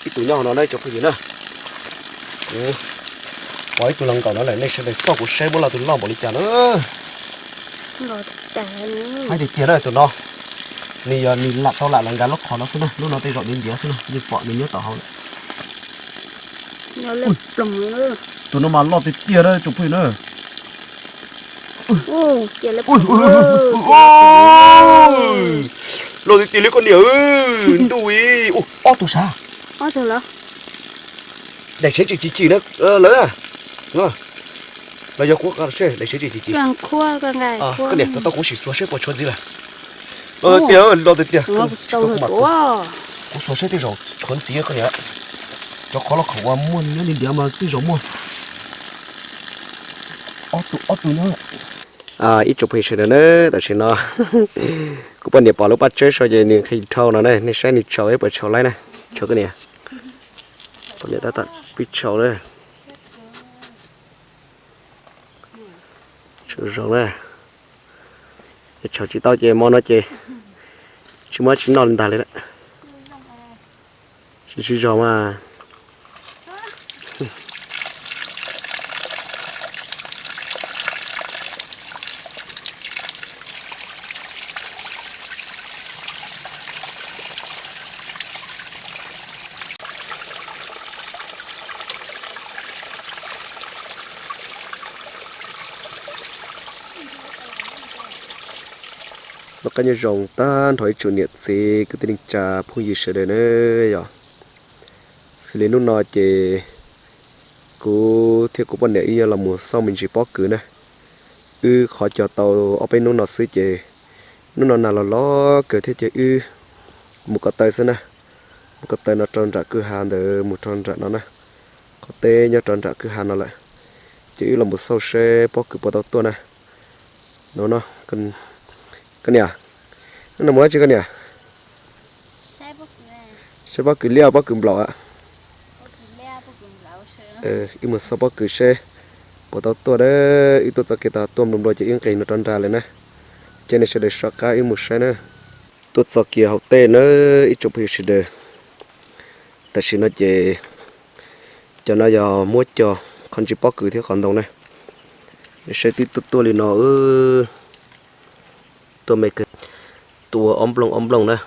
Ib tug nyob hauv no na cov phooj ywg na. Kuv pom ib tug los nkaum no lawm, nej sawv daws txhob kuv saib muab loj tus loj npaum li cas na. Hais tiag tiag na tus no, nws yog nws lam tau lam los nkag lub qhov no xwb na, lub no tej zaum ntiav ntiav xwb na, yeej pom nws nyob tom hauv lawm. Tus no mas loj tiag tiag na tsoom phooj ywg na. Loj tiag tiag li koj niam, ntuj, ob tug sav. Daim sev tsis chim chim na lawm na. Los yog kuv daim sev tsis chim chim. Koj niam, tau kuv sim xuas seb puas tshuav ntxiv lawm. Loj tiag tiag, loj tiag tiag. Kuv xuas seb tej zaum tshuav ntxiv koj niam. Cov qhov loj khaum uas muaj nyob ntiav ntiav mas tej zaum muaj. Ob tug, ob tug nyob. Ib tsoom phooj ywg sawv daws na, tam sim no kuv poj niam pom lub paj tsawb sau ces nws nqhis dhau no na, nej saib nws tsaus ib puas tsaus laib na. Tsaus koj niam, poj niam tab tom pib tsaus na. Tsaus zoo na, tsaus tsis tau ces hmo no ces tsis muaj tsis noj li ntag li lawm. Tsis tsis zog mas. Noj qab nyob zoo tag nrho ib tsoom niam txiv kwv tij neej tsa phooj ywg sawv daws na yom. Xws li hnub no ces kuv thiab kuv poj niam wb yuav los mus xauj me ntsis pob kws na. Wb qhov cos tau ob peb hnub no xwb ces hnub no nag los los kawg thiab ces wb mus ko taw xwb na. Mus ko taw no rau nram kwj ha ntawd mus rau nram no na. Qhov teb nyob rau nram kwj ha no lawm. Ces wb los mus xauj seb pob kws puas tau tuaj na. No, koj niam, no mus dab tsi koj niam? Seb pob kws liab pob kws nplaum a. Wb mus xauj pob kws seb puas tau tuaj na. Wb tuaj txoj kev tag tuaj nplua nplua ces wb nqis no rau nram lawm na. Ces nej sawv daws soj qab wb mus saib na. Tuaj txog kiag hauv tej na ib tsoom phooj ywg sawv daws. Tam sim no ces cov no yog muab cog qhov ntsis pob kws thiab qhov ntoo na. Nej saib twb tuaj tuaj li no, tuaj me kawg, tuaj ob nplooj ob nplooj na.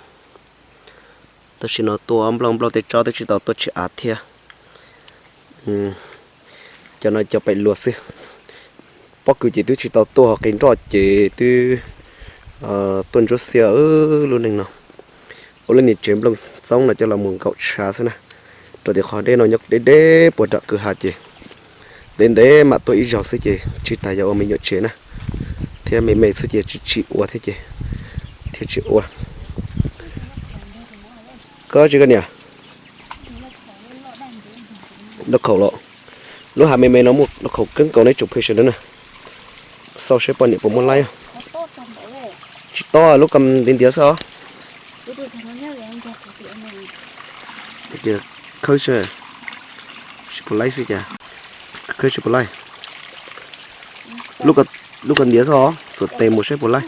Tam sim no tuaj ob nplooj nplooj tej tsob twb tsis tau tuaj tsis av thiab. Cov no cov pem luas xwb. Pob kws ces twb tsis tau tuaj ho qi nroj ces twb tuaj ntsuab xiab lub neej no. Ua lub niag tsev nplooj txoob no coj los mus nkaum tshav xwb na. Rau tias qhov deb no nyob deb deb puag nram kwj ha ces ntev ntev mam tuaj ib zaug xwb ces tsis tas yog ua me nyuam tsev na. Thiab me me xwb ces tsis tsis ua thiab ces thiaj tsis ua. Koj tsis koj niam? Lauj khaum los, lub hav me me no muaj lauj khaum kawg nkaus ne tsoom phooj ywg sawv daws na. Xauj seb poj niam puas muaj laib. Tsis tob, lub ko ntiav ntiav xwb os. Khawb seb, tsis puas laib xwb cas. Khawb tsis puas laib. Lub ko ntiav xwb os, xuas tes mus seb puas laib.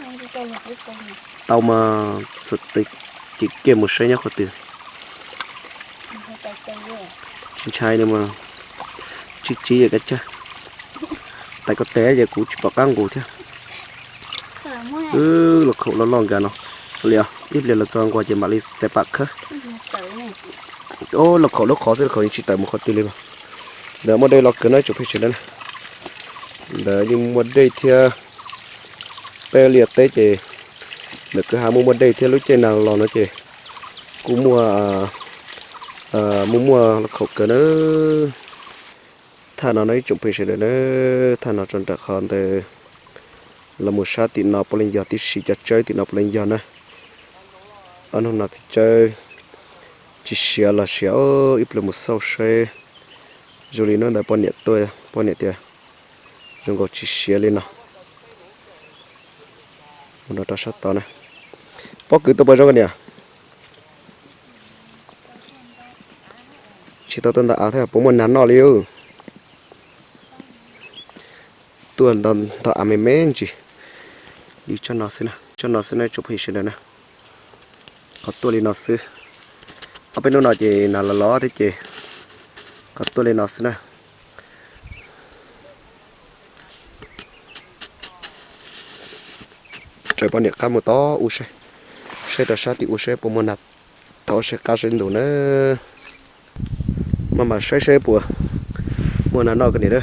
Tau mas xuas tes ces kiag mus saib nyob qhov twg. Tsis ntshai li mas, tsis tsis yam kav tsawg. Tais ko tes ces kuv tsis pom qab nqus thiab. Lauj khaum loj loj nkag no. Ua li, ib pliag los txog nkaus ces mam li txais pam khawb. Lauj khaum lub qhov xwb, lauj khaum yeej tsis tawm mus qhov twg li mas. Ntawd muaj dej loj kawg no tsoom phooj ywg sawv daws na. Ntawd yeej muaj dej thiab. Peb liaj teb ces ntawm kwj ha muaj muaj dej thiab, lub caij nag los no ces kuj muaj, muaj muaj lauj khaum kawg na. Thaj no no ib tsoom phooj ywg sawv daws na, thaj no rau nram qhov ntawd los mus sab tim no puav leej yog tib si, cov tsawb tim no puav leej yog na. Ob hnub no txiv tsawb tsis siav los siav, ib pliag mus xauj seb. Zoo li hnub ntawd poj niam tuaj, poj niam tias zoo nkaus tsis siav li no. Mus no rau sab tod na. Pob kws tuaj puas zoo koj niam? Tsis tau tuaj ntau av thiab, puas muaj nag noj li? Tuaj ntau av me me ntsis. Li tsob no xwb na, tsob no xwb na tsoom phooj ywg sawv daws na. Qhov tuaj li no xwb. Ob peb hnub no ces nas los los thiab ces qhov tuaj li no xwb na. Tsaws poj niam qab mus tod ua saib, saib rau sab tim ua saib puas muaj nas thov saib qab saib ntus na. Maj mam saib saib puas muaj nas noj kawg niam na.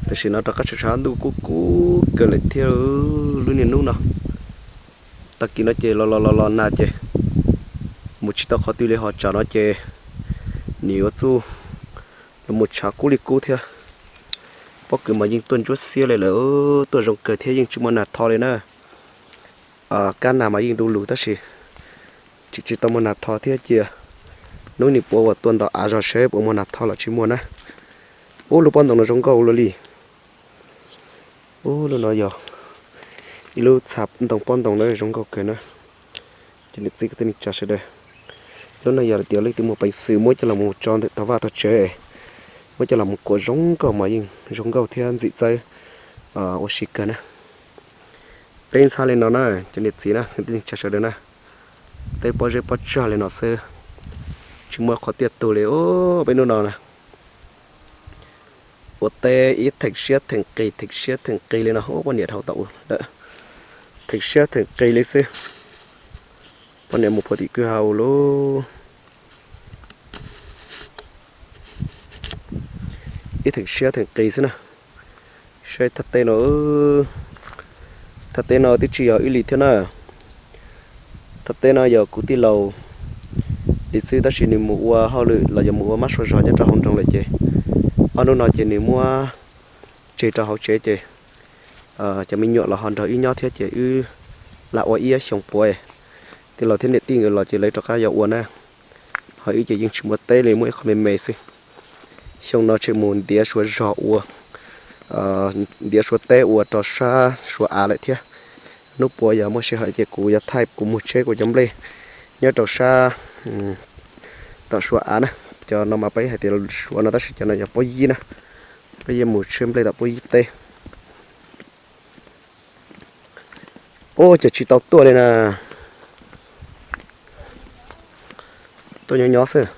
Tam sim no rov qab tshav tshav ntuj kub kub kawg lawm thiab lub niag hnub no. Tag kis no ces los los los los nas ces mus tsis tau qhov twg li ho tsam no ces nws yuav txuj los mus tshav kub li kub thiab. Pob kws mas yeej tuaj ntsuab xiab li lawm, tuaj zoo kawg thiab yeej tsis muaj nas tho li na. Kab nas mas yeej du lug tab sis tsis tsis tau muaj nas tho thiab cia hnub nim puav uas tuaj nto av zog seb puas muaj nas tho los tsis muaj na. Ub, lub pob ntoo no zoo nkauj ua luaj li. Ub, lub no yog ib lub txha ntoo pob ntoo na zoo nkauj kawg na. Cov niam txiv kwv tij neej tsa sawv daws, lub no yog tias leej twg muaj peev xwm muab coj los mus tso ntawm tog vaj tog tsev, muab coj los mus kuam zoo nkauj mas yeej zoo nkauj thiab ntxim txawb ua si kawg na. Teb ntxhab li no na, cov niam txiv na kwv tij neej tsa sawv daws na, teb pob zeb pob tsag li no xwb, tsis muaj qhov tiaj tug li. Ub, peb hnub no na ua teb ib theem siab theem qis theem siab theem qis li no, ub, poj niam dhau tau ua lawm, theem siab theem qis li xwb. Poj niam mus puag tim kwj ha ua lub ib theem siab theem qis xwb na. Saib thaj teb no, thaj teb no twb tsis yog ib li thiab na. Thaj teb no yog kuv tij laug li xwb tab sis nws mus ua hauj lwm los yog mus ua mab sua zog nyob rau hauv nroog lawm ces ob hnub no ces nws muab tseg rau hauv tsev ces cov me nyuam los ho nrog wb nyob thiab ces wb lam ua ib xyoos puav. Tij laug thiab niam tij nkawd los ces lawv rov qab yuav ua na. Ho wb ces yeej tsis muaj teb li, muaj ib qho me me xwb. Xyoo no tseem mus ntiav suav zog ua, ntiav suav teb ua rau sab suav av lawm thiab. Hnub puav yog muaj sij hawm ces kuv yuav thaij kuv mus tsheb kuv cov nplej nyob rau sab tom suav av na. Cov no mas peb hais tias suav no tab sis cov no yog pob yib na. Peb yuav mus tsheb nplej tom pob yib teb. Ub, cas tsis tau tuaj li na. Tuaj nyob nyob xwb.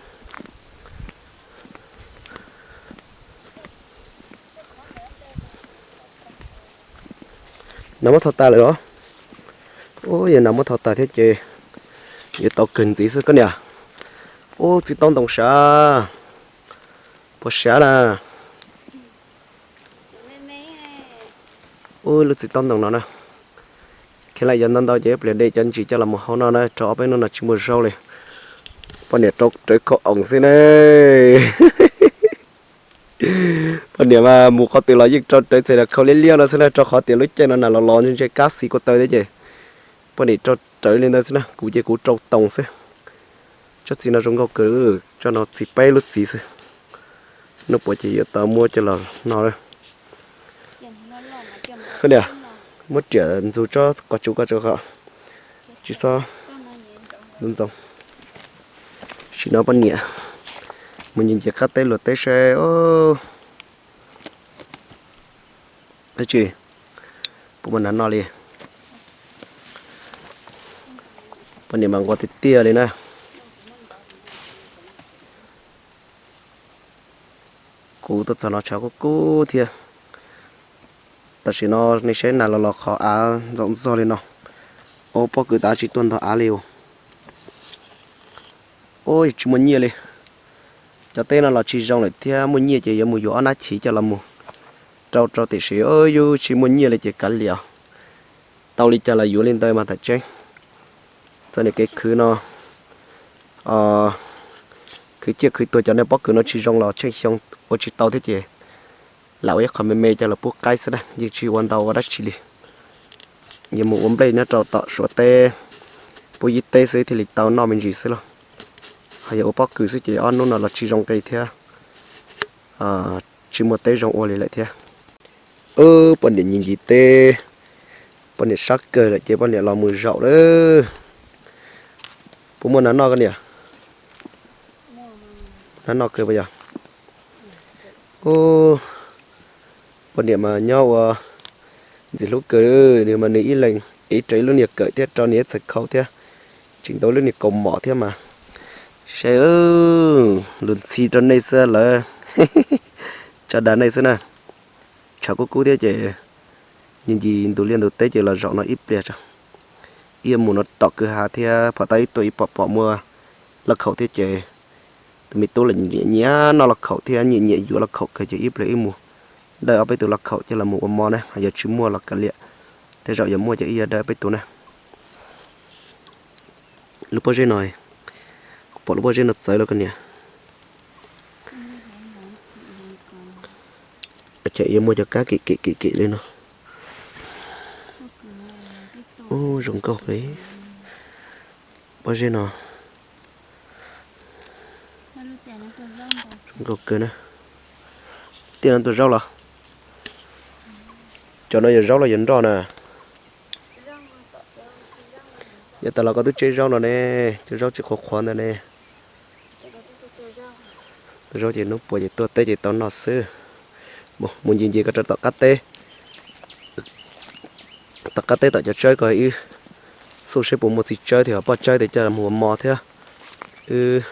Nas muab thau tas lawm los? Ub, yog nas muab thau tas thiab ces yuav tau kawg ntxiv xwb koj niam. Ub, txiv taub ntoos sav, puas sav na? Ub, lub txiv taub ntoos no na, kheev lam yog ntau ntau ces ib pliag de cov ntsis coj los mus hau noj na, rau ob peb hnub no tsis muaj zaub li. Poj niam rau rawv khau oos xwb ne. Poj niam mas mus qhov twg los yeej rau rawv txhais khau liab liab no xwb na, rau qhov tias lub caij no nas los los ntse kab xis ko taw thiab ces poj niam rau rawv li ntawd xwb na, kuv ces kuv rau toos xwb. Tsob txiv no zoo nkauj kawg, tsob no txiv peb lub txiv xwb. Hnub puav ces yuav tau muab coj los no. Niam, muab riam ntxug tsob qos tsuv ko tso qhov tsis xob ntxoo. Sim no poj niam mus nce nce qab teb luag teb saib, dab tsi puas muaj nas noj li. Poj niam mas nquag tiag tiag li na. Kuv tuaj txog no tshav kub kub thiab. Tam sim no nej saib nas los los qhov av ntxoov ntxog li no. Ua pob kws tas tsis tuaj ntog av li. Ub, tsis muaj nyiaj li. Cov teb no los tsis zoo lawm thiab, muaj nyiaj ces yuav mus yuav ob nab chiv coj los mus rau rau tiam sis yus tsis muaj nyiaj li ces kav liam. Tau li cas los yuav li ntawd mas tam tseeb. Txoj niam kev khwv no, khwv ciaj khwv tuag cov niag pob kws no tsis zoo los tsheej xyoo ua tsis tau thiab ces lam ua ib qho me me coj los pub qaib xwb na, yeej tsis ua ntau ua dab tsi li. Yuav mus ua nplej nyob rau tom suav teb, pub yib teb xwb thiaj li tau noj me ntsis xwb lauj. Ho yog ua pob kws xwb ces ob hnub no los tsis zoo nqi thiab, tsis muaj teb zoo ua li lawm thiab. Poj niam nyias nyias teb, poj niam sab kawg lawm ces poj niam los mus zaum lawm. Puas muaj nas noj koj niam? Nas noj kawg puas yog? Poj niam mas nyob ua ntxim hlub kawg, nws mas nws ib leeg ev rau ib lub niag kawm thiab rau nws ib txhais khau thiab, tseem ntau lub niag kaus mom thiab mas Saib, lus ntxhi rau nej xwb lawm, tso dag nej xwb na. Tshav kub kub thiab ces nci nci ntug liaj ntug teb ces los zaum no ib pliag tso. Ib mus no tom kwj ha thiab phom tau ib tuaj ib pom pom muaj lauj kaub thiab ces tus me tub los nyiam nyiam noj lauj kaub thiab nyiam nyiam yuav lauj kaub kawg ces ib pliag ib mus dawj ob peb tus lauj kaub coj los mus ua mov na, yog tsis muaj los kav liam, tej zaum yog muaj ces ib yog dawj peb tus na. Lub pob zeb no, kuv pom lub pob zeb no txawv lawm koj niam. Ces yuav muaj cov kab kim kim kim kim li no. Ub, zoo nkauj li pob zeb no. Zoo nkauj kawg na. Tiaj no tuaj zaub los? Cov no yog zaub los yog nroj na? Yav tas los koj twb tseb zaub no ne, cov zaub tsis qhuav qhuav ntawd ne. Tuaj zaub ces hnub puas ces tuaj teb ces tau noj xwb. Mus nce nce koj rau tom qab teb, tom qab teb tom cov tsawb ko wb xauj seb puas muaj txiv tsawb thiab poj tsawb tes coj mus ua mov thiab. Wb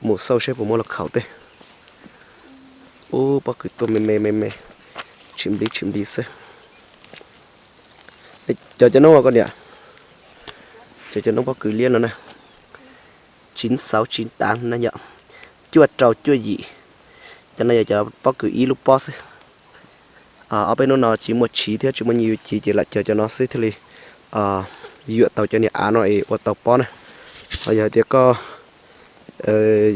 mus xauj seb puas muaj lauj kaub tej. Ub, pob kws tuaj me me me me, tsis nplib tsis nplib xwb. Cov cov noob koj niam, cov cov noob pob kws liab no na, chín sáu chín tám na yom, cuaj rau cuaj yim. Cov no yog cov pob kws ib lub pob xwb. Ob peb hnub no tsis muaj chiv thiab tsis muaj nyiaj yuav chiv ces lam cog cov no xwb thiaj li yuam tau cov niag av no es ua tau pob na. Ho yog hais tias koj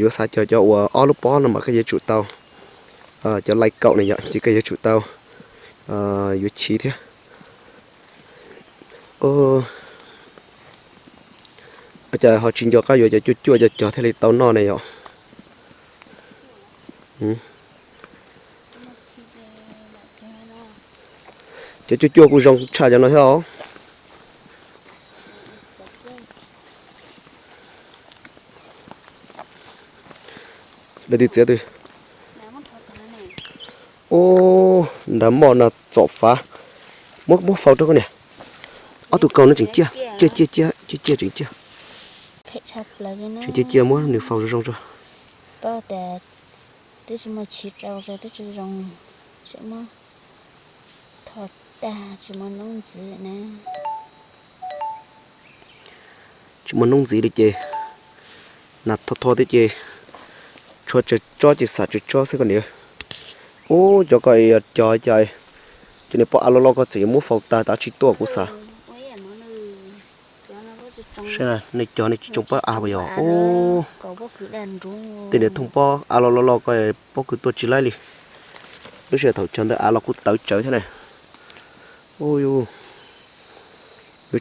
yuav xav cog cov uas ob lub pob no mas koj yuav tsum tau cov laij kaum na yom, ces koj yuav tsum tau yuav chiv thiab. Cas ho tsis nco qab yuav cov cuaj cuaj cog cog thiaj li tau noj ne yom. Cov cuaj cuaj kuj zoo tshaj cov no thiab os. Lawv twb txiav twg? Ub, nrad moj no txom fav. Muab, muab faus rau koj niam. Ob tug kaus no tseem ciaj, ciaj ciaj ciaj ciaj tseem ciaj. Tseem ciaj ciaj, muab nws faus zoo zoo tso. Twb tsis muaj chiv rau, twb tsis zoo, tseem muab tho tag, tsis muaj noob ntxiv na. Tsis muaj noob ntxiv li ces nas tho tho thiab ces tshuav tsawg tsob ces xam tsawg tsob xwb koj niam. Ub, cov ko yog cov cas, cov niag pob av loj loj ko txawm yuav muab faus tag tab tsis tuaj kuv xav. Saib nej cog nej tsis tsoo pob av puas yog? Ub, tej niag thooj pob av loj loj loj ko pob kws tuaj tsis laib li. Lub sij hawm thaum cog ntawd av los kuj tawv tsawv thiab na. Ub, yuav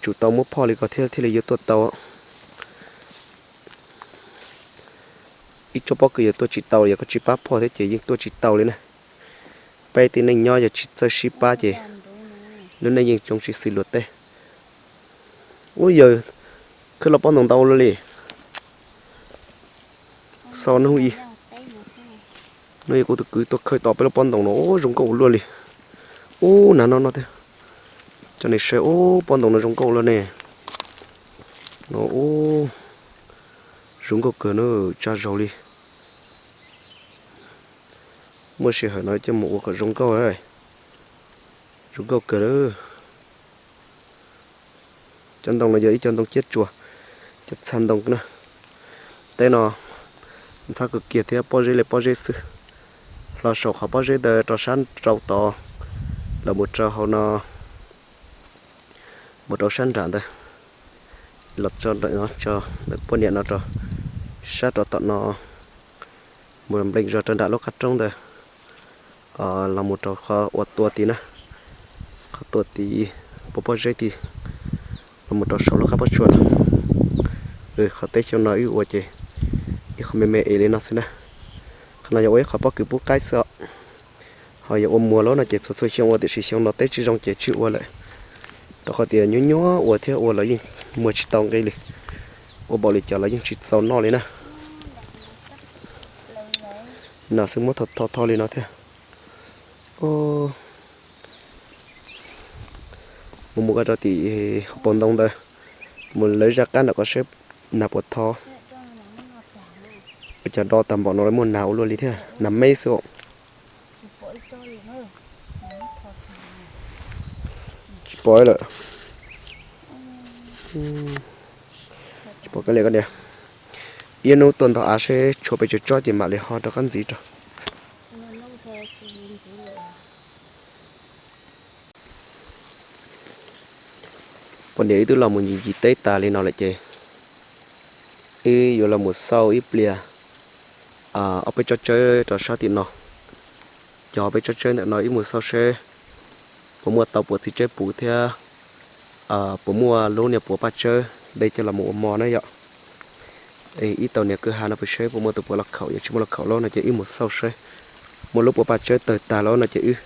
tsum tau muab phoj li ko thiab thiaj li yuav tuaj tau. Ib tsob pob kws yog tuaj tsis tau, yog koj tsis pab phoj thiab ces yeej tuaj tsis tau li na. Peb tib neeg nyob yog tsis txawj sib pab ces lub neej yeej tsis zoo sib xws luag tej. Ub, yawg, khwb los pob ntoos ntau luaj li. Xaus hnub ib, hnub ib kuv tus kwv tuaj khawb tau peb lub pob ntoos no, ub, zoo nkauj ua luaj li. Ub, nas no no tiag. Coj nej saib, ub, pob ntoos no zoo nkauj luaj ne. No, ub, zoo nkauj kawg na, tsa zaus li. Muaj sij hawm no coj mus ua kom zoo nkauj, zoo nkauj kawg na. Cov ntoo no yog ib cov ntoo ciab tsuas, cov txha ntoo na. Teb no ntxhab kawg kiag thiab pob zeb li pob zeb xwb. Hlo saum qhov pob zeb ntawd rau sab nraud tod, los mus rau hauv no, mus rau sab nram ntawd, los tso ntawm poj niam no rau sab rau tom no, mus nplees zog rau nram lub qab roob ntawd, los mus rau qhov uas tua tid na, qhov tua tid, pob pob zeb tid, los mus rau saum lub qab pob tsuas no. Qhov teb xyoo no wb ua ces ib qho me me es li no xwb na. Qhov no yog ua ib qho pob kws pub qaib xwb os. Ho yog ua muag lawm no ces txhua txhua xyoo ua, tiam sis xyoo no teb tsis zoo ces tsis ua lawm, rau qhov tias nyuaj nyuaj ua thiab ua los yeej muag tsis tau nqi li. Ua npaum li cas los yeej tsis txaus noj li na. No xwb muab tho tho tho li no thiab. Mus mus ko rau tim hauv paus ntoo ntawd, mus lawv zaj qab nram ko seb nas puas tho. Ua cas do tag npaum no muaj nag ua luaj li thiab, nag meb xwb os. Tsis pom lawm. Tsis pom kab li koj niam. Ib hnub tuaj ntog av seb tshuav pes tsawg tsob ces mam li ho rov qab ntxiv rau. Poj niam wb twb los mus ncig ncig teb tas li no lawm ces wb yuav los mus xauj ib pliag ob peb tsob tsawb rau sab tim no. Cog peb tsob tsawb ntawm no wb mus xauj seb puas muaj tau puas txiv tsawb puv thiab puas muaj lub niag puas paj tsawb de coj los mus ua mov na yom. Ib tau niag kwj ha no peb seb puas muaj tus puas los khaum, yog tsis muaj los khaum lawm no ces wb mus xauj seb muaj lub puas paj tsawb tawg tag lawm no ces wb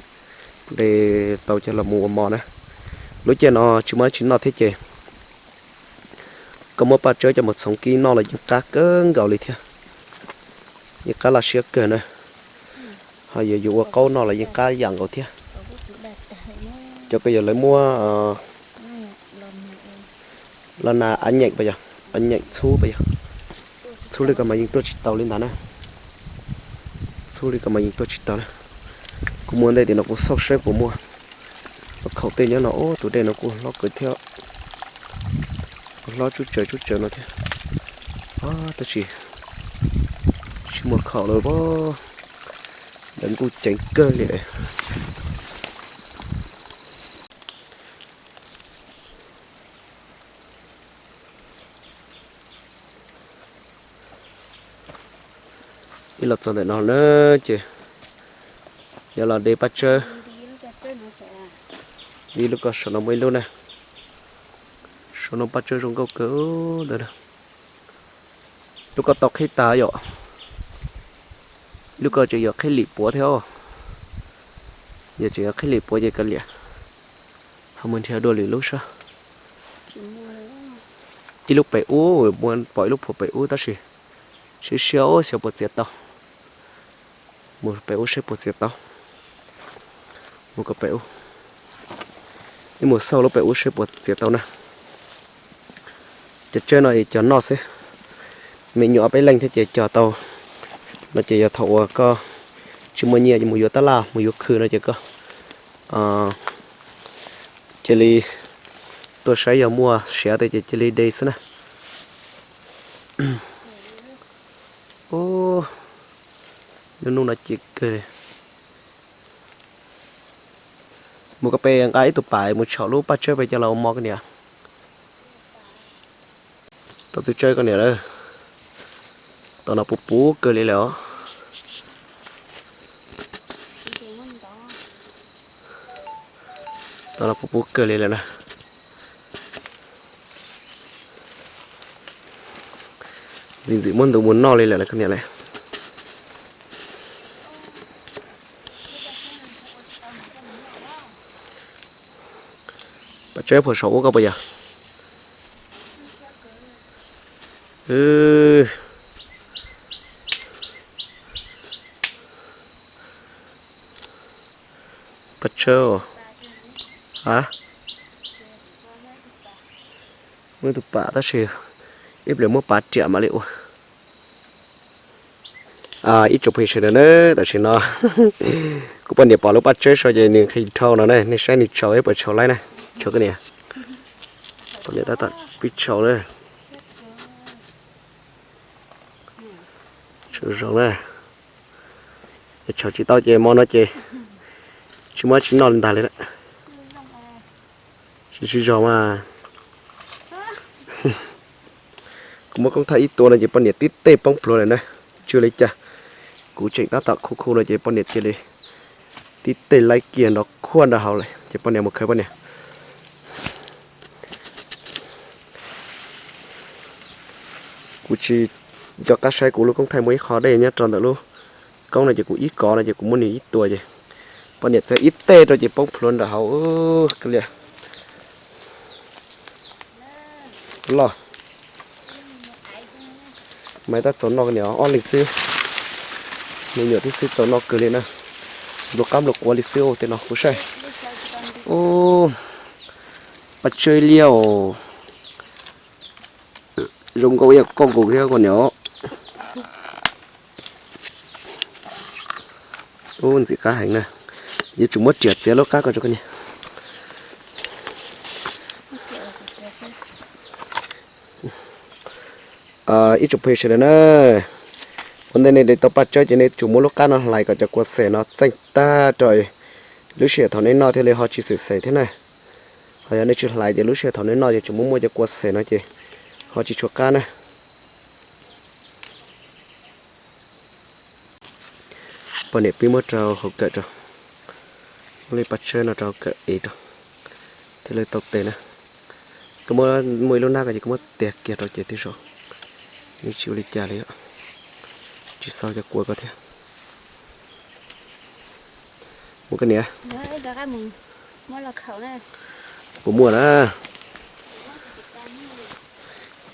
de tau coj los mus ua mov na. Lub caij no tsis muaj dab tsi noj thiab ces koj muab paj tsawb coj mus txhoov kib noj los yeej qab kawg nkaus li thiab. Yeej qab laj siab kawg na. Ho yog yuav ua qaub noj los yeej qab yam nkaus thiab. Cov ko yog lawv muab los nas av nyeem pas yog, av nyeem txhub pas yog. Txhub li ko mas yeej tuaj tsis tau li ntag na. Txhub li ko mas yeej tuaj tsis tau na. Kuv mus ntej tim no kuv xauj saib puas muaj. Los khaum tej nyob no, ub, tus dej no kuj hlob kawg thiab. Kuj hlob tsub tsawv tsub tsawv no thiab. Tab sis tsis muaj khaum lawm, daim nkuj ceev kawg li. Ib los txog ntawm no na ces yog los de paj tsawb. Ib lub ko saum no muaj ib lub na. Saum no paj tsawb zoo nkauj kawg ntawd. Lub ko tau qhib tas yom. Lub ko tseem yuav qhib lim puav thiab. Yog tseem yuav qhib lim puav ces kav liam, ho mus nrhiav dua lwm lub saib. Ib lub pem ub, muaj pom ib lub phuam pem ub tab sis siab siab xyov puas txiav tau. Mus pem ub seb puas txiav tau. Mus kom pem ub, ib mus xauj lub pem ub seb puas txiav tau na. Cov tsawb no es cog noj xwb. Me nyuam ob peb leej thiab ces cog tau no ces yog thaum uas koj tsis muaj nyiaj mus yuav tab laj mus yuav khw no ces koj cia li tuaj saib yog muaj siav tiag ces cia li de xwb na. Ub, hnub no ces kawg li. Mus ko pem nqa ib tug pam mus tsham lub paj tsawb pem coj los ua mov koj niam. Tau txiv tsawb koj niam lawm. Tom no puv puv kawg li lawm os. Tom no puv puv kawg li lawm na. Ntxim ntxim muab ntu mus noj li lawm na koj niam lawm. Paj tsawb puag saum ub koj puas yog? Paj tsawb, a, muaj tus pam tab sis ib pliag muab pav riam mam li ua. Ib tsoom phooj ywg sawv daws na, tam sim no kuv poj niam pom lub paj tsawb so ces nws nqhis dhau no na, nej saib nws tsaus ib puas tsaus laib na. Tsaus koj niam, poj niam tab tom pib tsaus na. Tsaus zoo na. Tsaus tsis tau ces hmo no ces tsis muaj tsis noj li ntag li na. Tsis sib zog mas. Kuv muab koob thaij ib tua no ces poj niam tib teg poob plhuav lawm na. Tsis ua li cas, kuv tseem tab tom khu khu no ces poj niam cia li tib teg laib kiag nrov khuaj nrog hauv lawm ces poj niam mus khawb poj niam. Kuv tsis nco qab saib kuv lub koob thaij muaj ib qho dej nyob rau ntawm lub koob no ces kuv ib kov no ces kuv muab nws ib tua ces poj niam txawm ib teg rau ces poob plhuav nram hauv. Kawg li loj. Mas tab txaus noj koj niam, ob leeg xwb, me nyuam tib xwb txaus noj kawg li na. Nplua qab nplua quav li xwb tej no kuv saib. Ub, paj tsawb liab os. Zoo nkauj ib yam koj nkaus thiab koj niam. Ub, ntxim qab heev na. Yuav tsum muab riam txiav lub qab ko rau koj niam. Ib tsoom phooj ywg sawv daws na, ua ntej nej de tau paj tsawb ces nej tsum muab lub qab no hlais kom cov kua xes no txeej tag rau lub sij hawm thaum nej noj thiaj li ho tsis xwm xes thiab na. Ho yog nej tsis hlais ces lub sij hawm thaum nej noj ces tseem muaj muaj cov kua xes no ces ho tsis tshua qab na. Poj niam pib muab rau hauv kawm rau, muab li paj tsawb no rau hauv kawm ev rau, thiaj li tau tes na. Koj muab, muaj ib lub hnab ko ces koj muab tiag kiag rau ces tib zoo, yeej tsis ua li cas li, tsis xau cov kua ko thiab. Mus koj niam. Puas muaj na?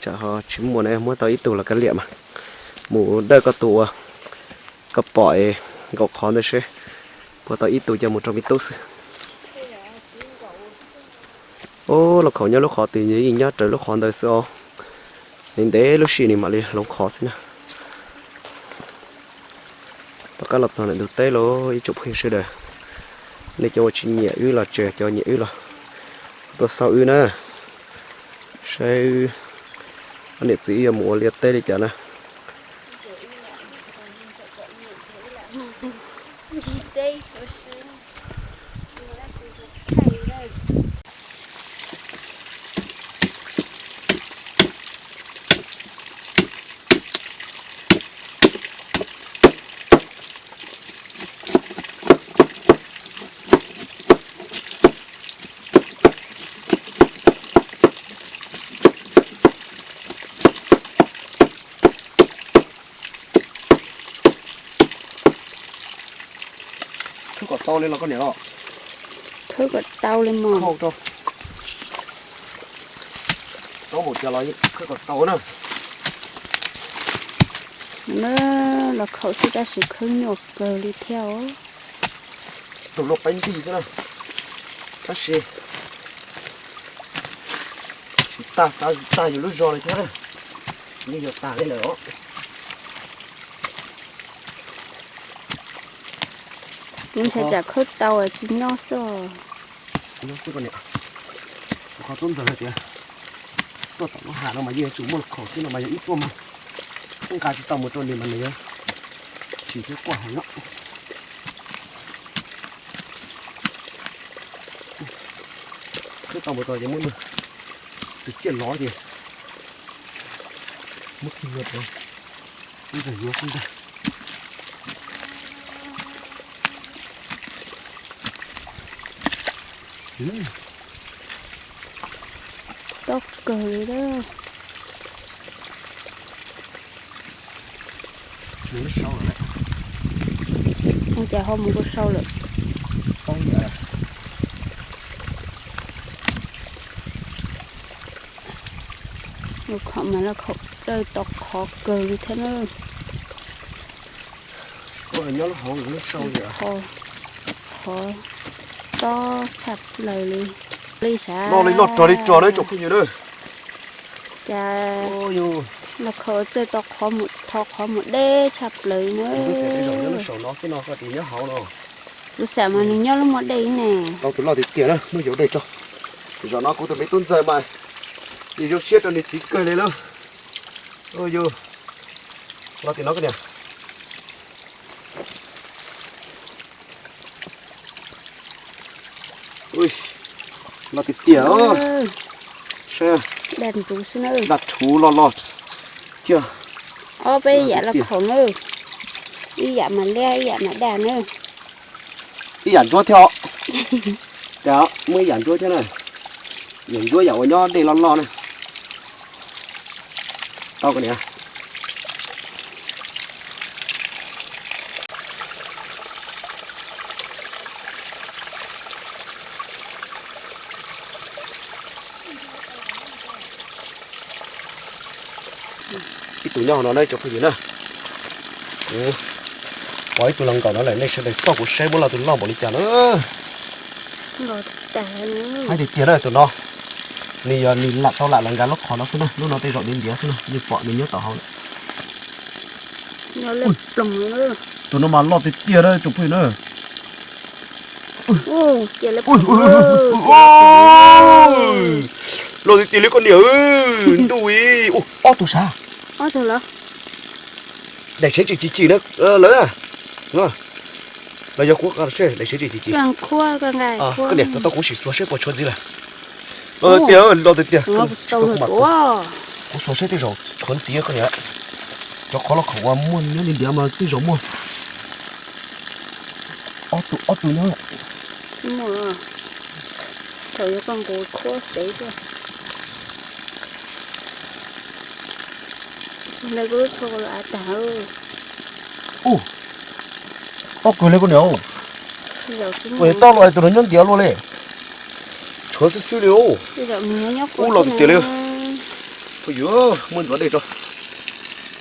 Tsam ho tsis muaj na, muab tau ib tug los kav liam mas. Mus dawj koj tus uas koj pom nkaum qhov ntawd seb puas tau ib tug coj mus rau me tub xwb. Ub, lauj kaub nyob lub qhov twg yeej nyob raws lub qhov ntawd xwb os. Ntev ntev lub sij nws mam li hloov qhov xwb na. Rov qab los txog ntawm ntug teb los ib tsoom phooj ywg sawv daws, nej cov uas tsis nyiam wb los tseg, cov nyiam wb los tuaj xauj wb na, saib wb ob niam txiv wb yuav mus ua liaj teb li cas na. Khawb kom tau li los koj niam los? Khawb kom tau li mog. Khawb kom tau na. Los khaum xwb tab sis khawb nyuaj kawg li thiab os. Tus luaj peb nti xwb na, tab sis tsis tag, xav tag yus lub zog li thiab na, yeej yuav tag li lawm os. Kuv ntshai tsam khawb tau tsis nyob xwb. Nyob xwb koj niam. Kuv qhov tub ntxawg hais tias tuaj tom lub hav no mas yeej yuav tsum muaj los khaum xwb no mas yog ib tuaj mas nqa tsis tau mus rau nws mas nws yuav chim thiab quaj heev no. Khawb tau mus txog ces muab nws tus ciaj lov ces muab kiag rau tub ntxawg yuav xwb ntag. Tob kawg li. Ua cas ho mus ua sau lawm. Lub khaum mas lub khaum txawj to qhov kawg li thiab na. Qhov tob tshaj plaws li. Li sav. Noj li noj rog li rog na tsoom phooj ywg na. Cas lub khaum txawj to qhov mus, tho qhov mus deb tshaj plaws na. Kuv xam mas nws nyob lub muaj dej ne. Tau tus loj tiag tiag na, muab yuav dej tso. Zaum no kuv tus me tub ntxawg mas yeej zoo siab rau nws txiv kawg li lauj. Yus, los tim no koj niam. Los tiag tiag. Daj ntsuv xwb na. Daj rhuv loj loj. Ob peb yam los khaum na. Ib yam mas liab ib yam mas daj na. Ib yam ntsuab thiab os. Cas muaj ib yam ntsuab thiab na. Yam ntsuab yam uas nyob dej loj loj na. Tau koj niam. Ib tug nyob hauv no na tsoom phooj ywg na. Kuv pom ib tug los nkaum no lawm, nej sawv daws txoj kuv saib muab los tus loj npaum li cas na. Hais tiag tiag na tus no, nws yog nws lam tau lam los nkag lub qhov no xwb na, lub no tej zaum ntiav ntiav xwb na, yeej pom nws nyob tom hauv lawm. Tus no mas loj tiag tiag na tsoom phooj ywg na. Loj tiag tiag li koj niam, ntuj, ob tug sav. Daim sev tsis chim chim na lawm na. Los yog kuv daim sev tsis chim. Koj niam, tau kuv sim xuas seb puas tshuav ntxiv lawm. Loj tiag tiag, loj tiag tiag. Kuv xuas seb tej zaum tshuav ntxiv koj niam. Cov qhov los khaum uas muaj nyob li ntiav mas tej zaum muaj ob tug, ob tug nyob. Ub, tob kawg li koj niam. Ua tau los tus no nyob ntiav luaj li. Tshuav xwb xwb li. Ub, loj tiag tiag li. Phooj ywg, muab ntxuav dej tso.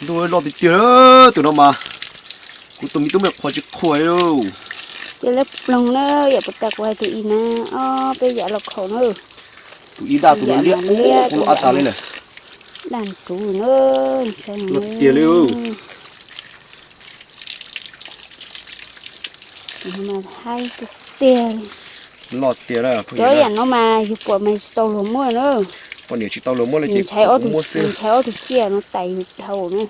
Ntuj, loj tiag tiag, tus no mas kuv tus me tub me qhuas tsis qhuas li. Ces lawv ploog na, yam puas tas kuv hais tus i na, ob peb yam los khaum na. Tus i daj tus no liab, kuv los ab tas li lawm. Daj ntsuv na, loj tiag tiag li. Haib tiag tiag li. Loj tiag na. Cov yam no mas yus pom mas tsis tau luag muab na. Poj niam tsis tau luag muab li ces kuv muab xwb. Ntshai ob tug ciaj no tais yus dhau na.